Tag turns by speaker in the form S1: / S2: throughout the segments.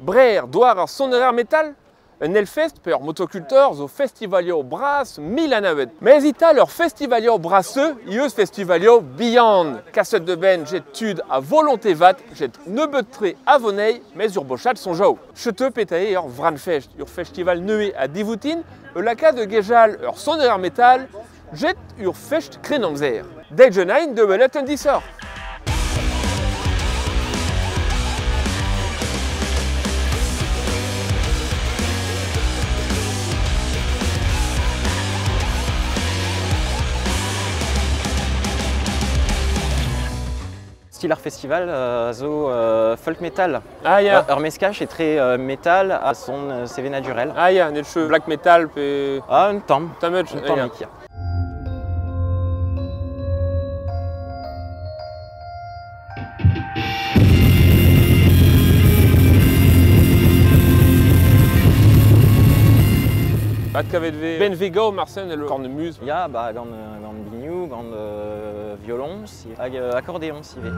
S1: Brer doar ar sonerer metal, un Hellfest pe ur motokultor zo festivalioù bras mil anavet. Mez ital ur festivalioù braseu, ieus festivalioù bihan. Kaset de ben jet tud a volonté vat, jet nebeut-tre a vonei, mez ur bochat son jaou. Chete petae ur vranfest, ur festival neue a divoutin, ul laka de gejal ur sonerer metal, jet ur fest krenamzer. Deiz de welet un disor.
S2: Stil ar festival zo folk metal.
S1: Ah ya.
S2: Ur meskaj etre metal a son sevenadurel.
S1: Ah ya, net cheu black metal pe...
S2: Ah, un tamm.
S1: Tamm
S2: Un tamm ya.
S1: Bat kavet ve Ben Vega Marcel le cornemuse.
S2: Ya, ba gant biniou, gant violon, si, hag accordéon si ve.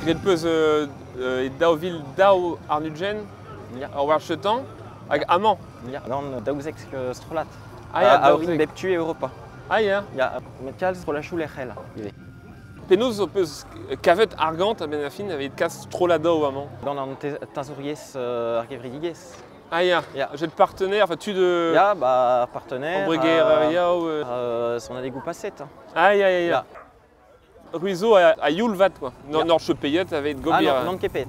S1: Gret peus e daou vil daou ar nudgen,
S2: Ya.
S1: ar war chetan, hag amañ.
S2: Ya, gant daouzek strolat.
S1: Ah ya,
S2: A orin
S1: daouzek.
S2: bep tu Europa.
S1: Ah ya.
S2: Ya, met kalz strolachou lec'hel ivez.
S1: Penaos zo peus kavet argant a ben a fin aveit kas stroladaou amañ.
S2: Gant an teñzoriez ar gevredigezh.
S1: Ah ya,
S2: Ya.
S1: Jet partenaire, enfin tu de...
S2: Ya, ba partenaire.
S1: Embreger yaou.
S2: Son a degou passet.
S1: Ah ya, ya, ya.
S2: Ya.
S1: Ruizo a youl vat, quoi.
S2: Ya.
S1: Nor chepeiet aveit
S2: Ah
S1: gobir.
S2: non, non kepet.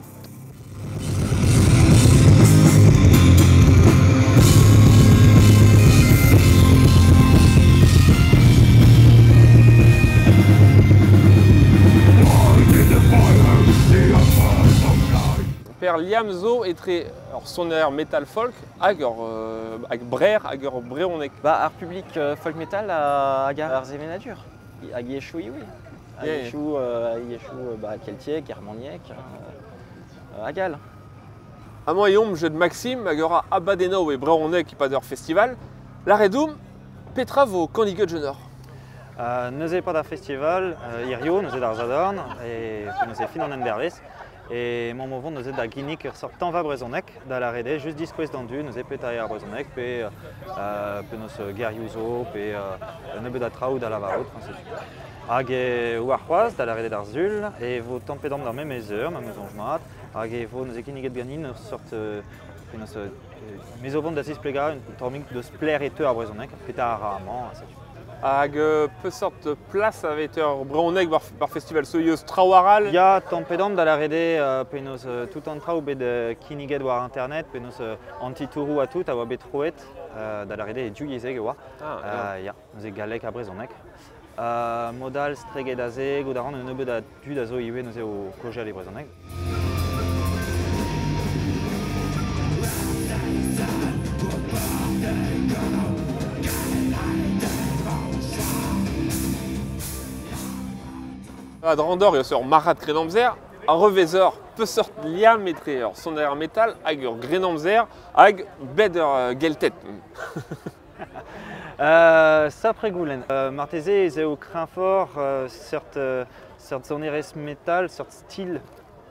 S1: Per liam zo etre ur soner metal folk hag ur hag brer hag ur breonek.
S2: Ba ar public folk metal hag ar sevenadur. Hag iechou iwe. Hag
S1: Ya, ya.
S2: iechou ba keltiek, germaniek, hag al.
S1: Amañ eomp jet Maxime hag ur a abadenno e breonek e pad ur festival. La redoum, petra vo kandiget jenor.
S3: Neuze pad ar festival, hirio, neuze d'ar Zadorn, e neuze fin an endervez. E mañ mo vont neuze da ginnig ur sort tanva brezonek da la rede, just diskouez d'an du, neuze pe taer ar brezonek, pe penaos gerioù zo, pe nebeut a traoù da lavarout, enfin, setu. Hag e war c'hoazh da la rede d'ar Zul, e vo tamm pe damm d'ar memes eur, ma meus soñj mat, hag e vo neuze kinniget ganin ur sort penaos me zo vont da zisplegañ un tammig deus pler e teu ar brezonek, pe ta ar amañ, setu.
S1: Hag peseurt plas avet ur breonek war festival so eus traoù
S3: Ya, tamm pe damm da la rede penaos tout an traoù bet kinniget war internet, penaos antitourou ha tout a oa bet troet da la rede e div yezheg e oa.
S1: Ah,
S3: Ya, neuze gallek ha brezhoneg. Modal streget aze, goût a ran un nebeut a dud a zo ivez neuze o kojal e brezhoneg.
S1: A drandor eus ur marad krenamzer, a revezor peseurt liam etre ur soner metal hag ur grenamzer hag bet ur geltet.
S3: Sapre goulenn. Marteze ez eo kreñfort seurt sonerezh metal, seurt stil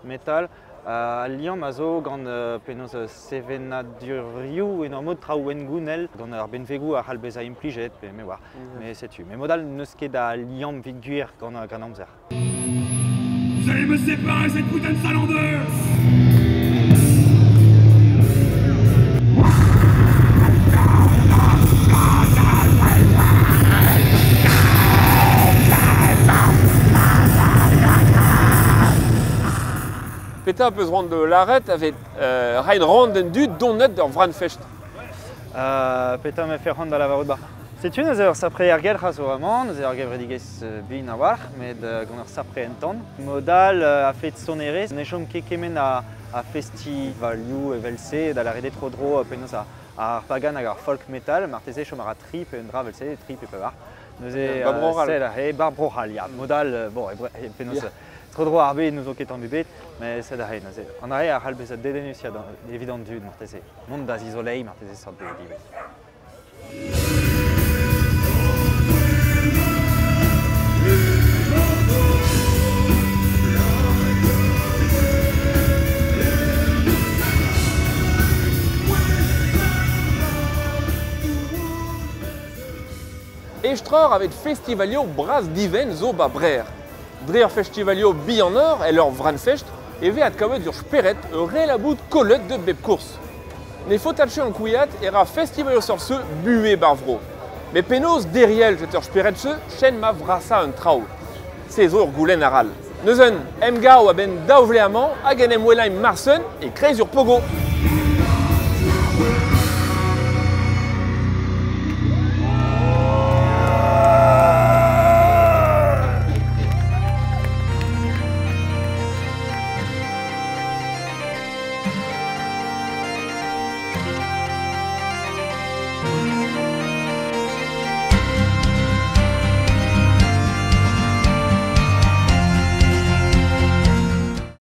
S3: metal, al liamm a zo gant penaos sevenadurioù en ur mod traoù hengounel, gant ar benvegoù a c'hall bezañ implijet, pe me oar. Mais setu. Mais modal n'eus ket a liamm evit gwir gant ar amzer.
S4: Vous allez me séparer cette putain de salle en deux!
S1: Petra peus rand de l'arrêt avec Rein Rand en du donut d'ur vranfest.
S3: Petra me fer rand da lavarout ba. Setu neuze ur sapre ergel c'haz o amañ, neuze ur gevredigezh bin a-walc'h, met gant ur sapre entan. Modal a fet sonerezh, ne chom ket kement a festivalioù evel-se, da la rede tro dro penaos ar pagan hag ar folk metal, marteze chom a ra tri pe un dra evel-se, tri pe pevar. Neuze,
S1: Barbroral.
S3: sell a he, Barbroral, ya. Modal, bon, e penaos,
S1: Ya.
S3: tro dro ar bed n'eus ket tamm ebet, met sell a he, neuze. An a he a c'hall bezañ dedennus ya evit an dud, marteze. Mont da zizoleiñ, marteze sort de ivez.
S4: Thank
S1: Estroc'h avet festivalioù bras diven zo ba brer. Dre ur festivalioù bihanoc'h el ur vranfest e vez adkavet ur spered ur relabout kollet de bep kourz. Ne faot an kouiat e ra festivalioù sur se buhe bar vro. Met penaos deriel jet ur spered se chen ma vrasa un traoù. Se zo ur goulenn aral. Neuzen, emgav a-benn daou vloaz amañ hag en em welañ marsen e kreiz ur pogo.